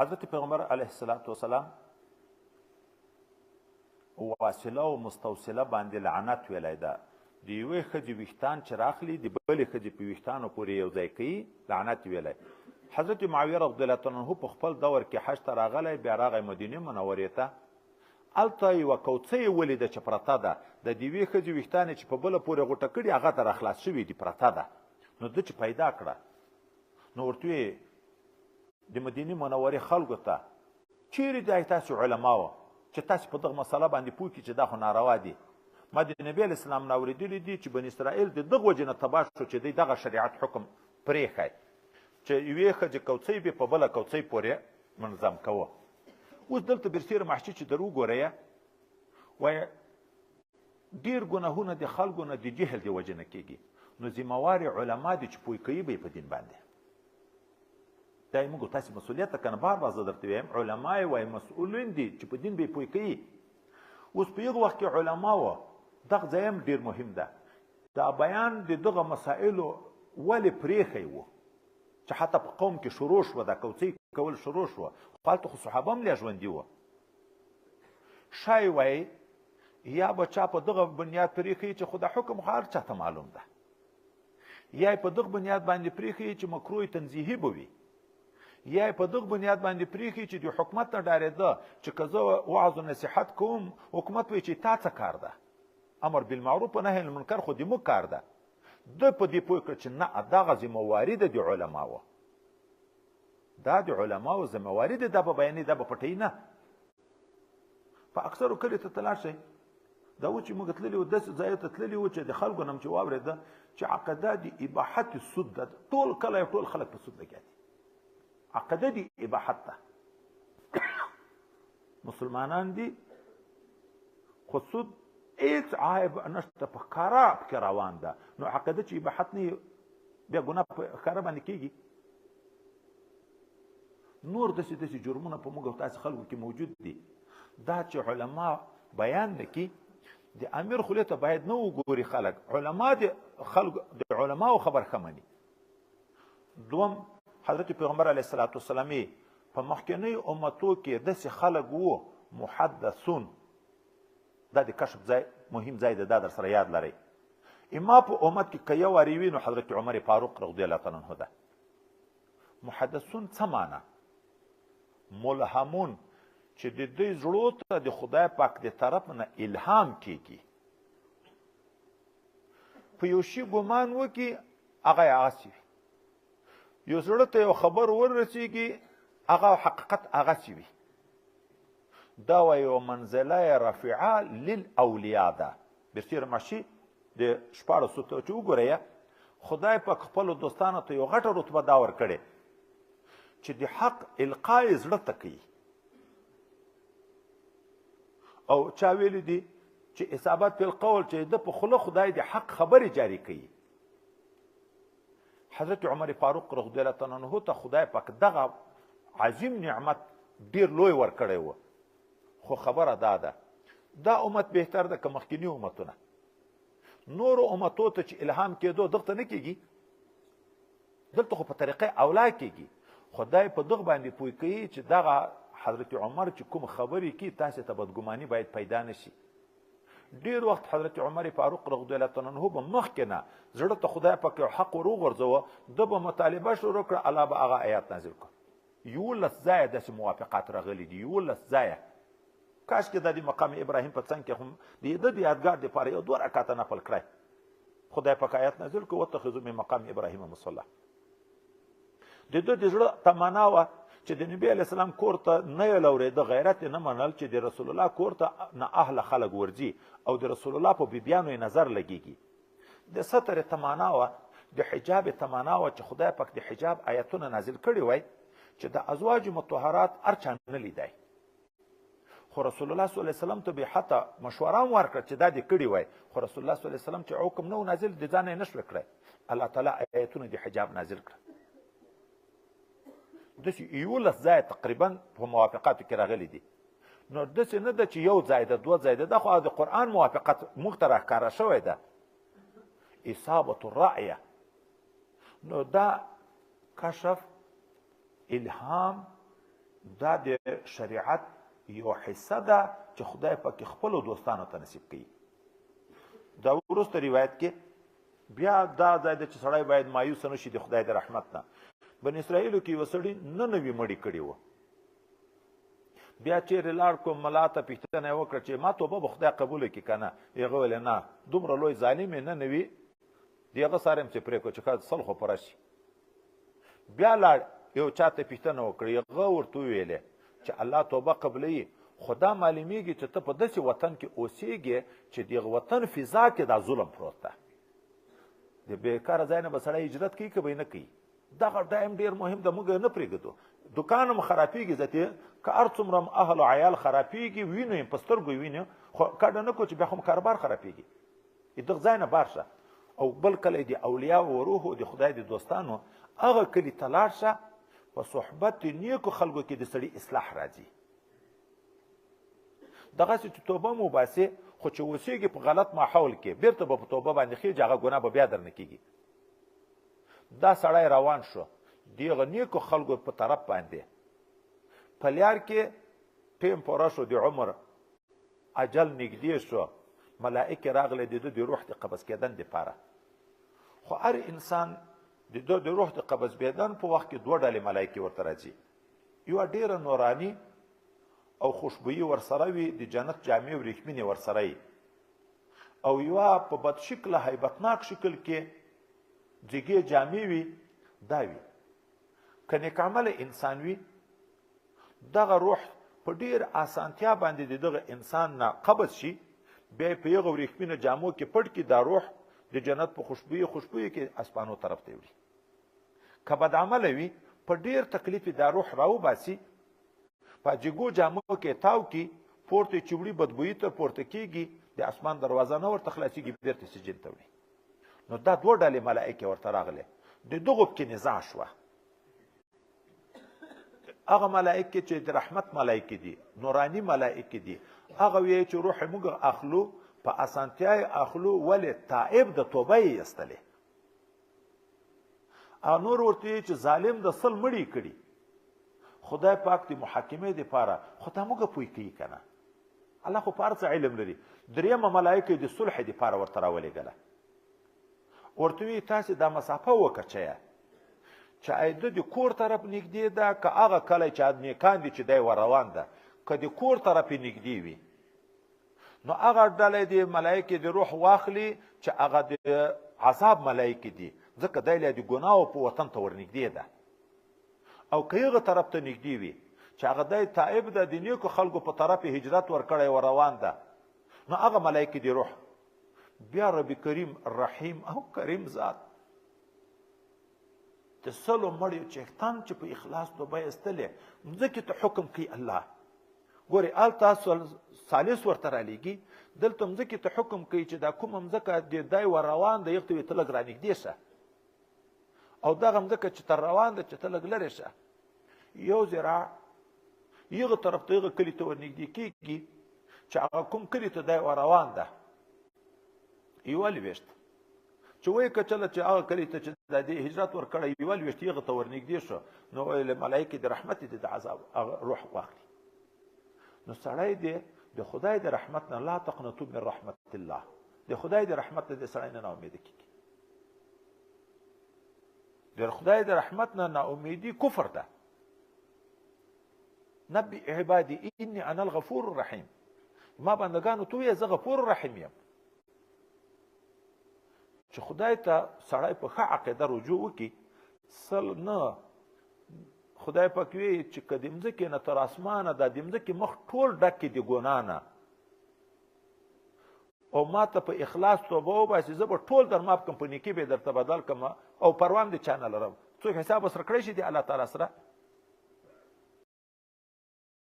حضرت پیغمبر علیه الصلاة والسلام واصله او مستوصله باندې لعنت ویلی ده. د یوې ښځې ویښتان چې راخلي د بلې ښځې په ویښتانو پورې یو ځای کوي، لعنت ویلی. حضرت معاویه رضی الله تعالی عنه په خپل دور کې حج ته راغلی، بیا راغی مدینې منورې ته. هلته یوه کوڅه یې ولیده چې پرته ده، د دیوې ښځې ویښتان یې چې په بله پورې غوټه کړي هغه ته راخلاص شوي دي، پرته ده. نو ده چې پیدا کړه نو ورته ویې د مدینې منورې خلکو ته، چیرې دی تاسو علما وه چې تاسو په دغه مسله باندې پوه کړي چې دا خو ناروا دي؟ ما د نبی علیه السلام نه اورېدلي دي چې بني اسرائیل د دغه وجې نه تباه شو چې دی دغه شریعت حکم پرېښی چې یوې ښځې کوڅۍ به په بله کوڅۍ پورې منظم کوه. اوس دلته برسېره محشي چې در وګورئ وایي ډېر ګناهونه د خلکو نه د جهل د وجې نه کېږي، نو ذمهوار علما دي چې پوه کوي به یې په دین باندې. دا یې موږ تاسې مسؤلیت ده که نه، بار بار زه درته وایم علما یې وایي مسؤلین دي چې په دین به یې پوه کوي. اوس په هغه وخت کې علما وه، دغه ځای هم ډېر مهم ده. دا بیان د دغه مسایلو ولې پرېښی و چې حتی په قوم کې شروع شوه، دا کوڅۍ کول شروع شوه، خو هلته خو صحابه هم لا ژوندي وه. ښایي وایي یا به چا په دغه بنیاد پرېښی چې خو دا حکم خو هر چا ته معلوم ده، یا په دغه بنیاد باندې پرېښی چې مکروه تنزیهي به وي، یا په دغه بنیاد باندې پرېښی چې د حکومت نه ډارېده چې که زه وعظ و نصیحت کوم حکومت وایي چې تا څه کار ده، امر بالمعروف و نهی عن المنکر خو د موږ کار ده. ده په دې پوه کړ چې نه، دغه ذمهواري ده د علماوو، دا د علماوو ذمهواري ده، دا به بیانې، دا به پټوي نه. په اکثرو کلیو ته لاړ شئ، دا و چې موږ تللي وو داسې ځایو ته تللي وو چې د خلکو نه هم چې واورېده چې عقیده د اباحت سود ده، ټول کلی ټول خلک په سود لګیا دي، عقیده د اباحت ده. مسلمانان دي خو سود هیڅ عیب نشته، په ښکاره پکې روان ده. نو عقیده چې اباحت نه بیا ګناه په ښکاره باندې کېږي. نور داسې داسې جرمونه په موږ او تاسې خلکو کې موجود دي. دا چې علما بیان نه کړي، د امیر خولې ته باید نه وګوري خلک، علما د خلکو د علماو خبر ښه مني. دوم، حضرت پیغمبر علیه الصلاة والسلام په مخکنیو امتو کې داسې خلک وو محدثون، دا د کشف ځای مهم ځای دی، دا در سره یاد لرئ. اما په امت کې که یو وارې وي نو حضرت عمر فاروق رضی الله تعالی عنه ده. محدثون څه معنا؟ ملهمون، چې د دوی زړو ته د خدای پاک د طرف نه الهام کیږي، په یو شي ګمان وکړي هغه یې هغسې وي، یو زړه ته یو خبر ورسیږي هغه حقیقت هغسې وي. دا وایي یوه منزله رفیعه للاولیا ده. برسېره محشي د 16 ته چې وګورئ، خدای پاک خپلو دوستانو ته یو غټه رتبه دا ورکړې چې د حق القا یې زړه ته کوي. او چا ویلي دي چې اصابت په القول، چې د په خوله خدای د حق خبرې جاري کوي. حضرت عمر فاروق رضی الله تعالی عنه ته خدای پاک دغه عظیم نعمت ډیر لوی ورکړی و. خو خبره دا ده، دا امت بهتر ده که مخکیني امتونه؟ نورو امتو ته چې الهام کېدو دغه نه کېږي، دلته خو په طریقې اولا کېږي. خدای په دغه باندې پوه کوي چې دغه حضرت عمر چې کوم خبرې کوي تاسې ته بدګماني باید پیدا نه شي. ډیر وخت حضرت عمر فاروق رضی الله تعالی عنه به مخکې نه زړه ته خدای پاک یو حق ور وغورځوه، ده به مطالبه شروع کړه، الله به هغه آیات نازل کړ. 11 ځایه داسې موافقات راغلي دي، 11 ځایه. کاش کې د مقام ابراهیم په څنګ کې هم د ده د یادګار دپاره یو دوه رکعته نفل کړی. خدای پاک آیات نازل کړ، واتخذوا من مقام ابراهیم مصلی. د ده د زړه تمنا وه چې د نبی علیه السلام کور ته نه یې لورېده، غیرت یې نه منل چې د رسول الله کور ته نه اهله خلک ورځي او د رسول الله په بیبیانو یې نظر لګېږي. د ستر تمنا وه، د حجاب تمنا وه چې خدای پاک د حجاب آیتونه نازل کړي وای چې د ازواج مطهرات هر چا نه لیدای. خو رسول الله صلی الله علیه وسلم ته به حتی مشوره هم ورکړه چې دا دې کړي وای، خو رسول الله صلی الله علیه وسلم چې حکم نه و نازل د ځانه یې نه شوی کړی. الله تعالی آیتونه د حجاب نازل کړه. داسې 11 ځایه تقریبا په موافقاتو کې راغلي دي. نو داسې نه ده چې یو ځای ده دوه ځای ده، دا خو د قرآن موافقت موږ ته راښکاره شوی ده، اصابة الرأیه. نو دا کشف، الهام، دا د شریعت یو حصه ده چې خدای پکې خپلو دوستانو ته نصیب کوي. دا وروسته روایت کې بیا دا ځای دی چې سړی باید مایوسه نه شي د خدای د رحمت نه. بني اسرائیلو کې یوه سړي 99 مړي کړي وو. بیا چیرې لاړ کوم ملا ته پوښتنه یې وکړه چې ما توبه به خدای قبوله کړي که نه؟ هغه ویل نه، دومره لوی ظالم یې 99 د هغه سره هم چې پرې کړو چې ښه 100 خو پوره شي. بیا لاړ یو چا ته پوښتنه وکړه، هغه ورته وویلې چې الله توبه قبلوي، خو دا معلومیږي چې ته په داسې وطن کې اوسېږې چې د هغه وطن فضا کې دا ظلم پروت ده. د بېکاره ځای نه به سړی هجرت کوي که به یې نه کوي؟ دغه ټایم ډېر مهم ده، موږ یې نه پرېږدو. دوکان هم خرابېږي، ځکه که هر څومره هم اهل او عیال خرابېږي، وینو یې په سترګو یې وینو، خو کډه نه کړو چې بیا خو هم کاروبار خرابېږي. دغه ځای نه بار شه او بل کلی د اولیاء و روحو د خدای د دوستانو هغه کلي ته لاړ شه، په صحبت د نیکو خلکو کې د سړي اصلاح راځي. دغسې چې توبه مو وباسې، خو چې اوسېږي په غلط ماحول کې، بیرته به په توبه باندې خېږي، هغه ګناه به بیا درنه کېږي. دا سړی روان شو دغه نیکو خلکو په طرف باندې، په لیار کې ټیم پوره شو، د عمر اجل نږدې شو، ملائکې راغلې د ده د روح د قبض کېدن دپاره. خو هر انسان د ده د روح د قبض کېدن په وخت کې دوه ډلې ملائکې ورته راځي. یوه ډېره نوراني او خوشبویي ورسره وي، د جنت جامې ورېښمینې ورسره وي، او یوه په بد شکله هیبتناک شکل کې جګې جامې وي. دا وي که نیک عمله انسان وي، دغه روح په ډېر اسانتیا باندې د دغه انسان نه قبض شي، بیا یې په هغه ورېښمینو جامو کې پټ کړي، دا روح د جنت په خوشبویي خوشبویي کې اسمانو طرف ته وړي. که بدعمله وي، په ډېر تکلیف یې دا روح راوباسي، په جګو جامو کې تاو کړي، پورته یې چې وړي بدبویي تر پورته کېږي، د اسمان دروازه نه ورته خلاصېږي، بېرته سجین ته وړي. نو دا دوه ډلې ملائکې ورته راغلې، د دغو پکې نزاع شوه. هغه ملائکې چې د رحمت ملائکې دي، نوراني ملائکې دي، هغه ویې چې روح موږ اخلو، په اسانتیا یې اخلو، ولې تائب د توبه یې ایستلې. او نور ورته ویې چې ظالم د 100 مړي کړي، خدای پاک د محاکمې دپاره خو دا موږ پوه کوي که نه، الله خو په هر څه علم لري. درېیمه ملائکه د صلح دپاره ورته راولېږله، ورته ویې تاسې دا مسافه وکچیه چې ایده د کور طرف نږدې ده که هغه کلی چې نیکان دي چې دی ور روان ده، که د کور طرف یې نږدې وي، نو هغه ډله د ملایکې د روح واخلي چې هغه د عذاب ملایکې دي، ځکه دی لا د ګناهو په وطن ته ورنږدې ده. او که هغه طرف ته نږدې وي چې هغه دی تائب ده، د نیکو خلکو په طرف یې هجرت ورکړی ور روان ده، نو هغه ملایکې د روح. بیا رب کریم رحیم او کریم ذات د 100 مړیو چښتن چې په اخلاص توبه ایستلې، مځکې ته حکم کوي الله. ګورې هلته ثالث ورته رالیږي، دلته مځکې ته حکم کوي چې دا کومه مځکه د دی ور روان ده، یخ ته وایي ته لږ رانږدې شه، او دغه مځکه چې تر روان ده چې ته لږ لرې شه. یو ذراع یغه طرف ته یغه کلي ته ورنږدې کېږي چې هغه کوم کلي ته دی ور روان ده، یوه لوېشت چې ویې کتله چې هغه کلي ته چې د دې هجرت ورکړی، یوه لوېشت هغه ته ورنږدې شو، نو ویل ملایکې د رحمت دې د عذاب هغه روح واخلي. نو سړی دې د خدای د رحمت نه لا تقنطو من رحمت الله، د خدای د رحمت نه دې سړی نه ناامیده کېږي. د خدای د رحمت نه ناامیدي کفر ده. نبی عبادي انی انا الغفور الرحیم، ما بندګانو ته ووایه زه غفور الرحیم یم. چې خدای ته سړی په ښه عقیده رجوع وکړي، سل نه خدای پاک وایي چې که د مځکې نه تر اسمانه دا د مځکې مخ ټول ډک کړي د ګناه نه، او ما ته په اخلاص توبه وباسي، زه به ټول در معاف کړم، په نیکي به یې درته بدل کړم، او پروا هم د چا نه لرم. څوک حساب ورسره کړی شي د الله تعالی سره؟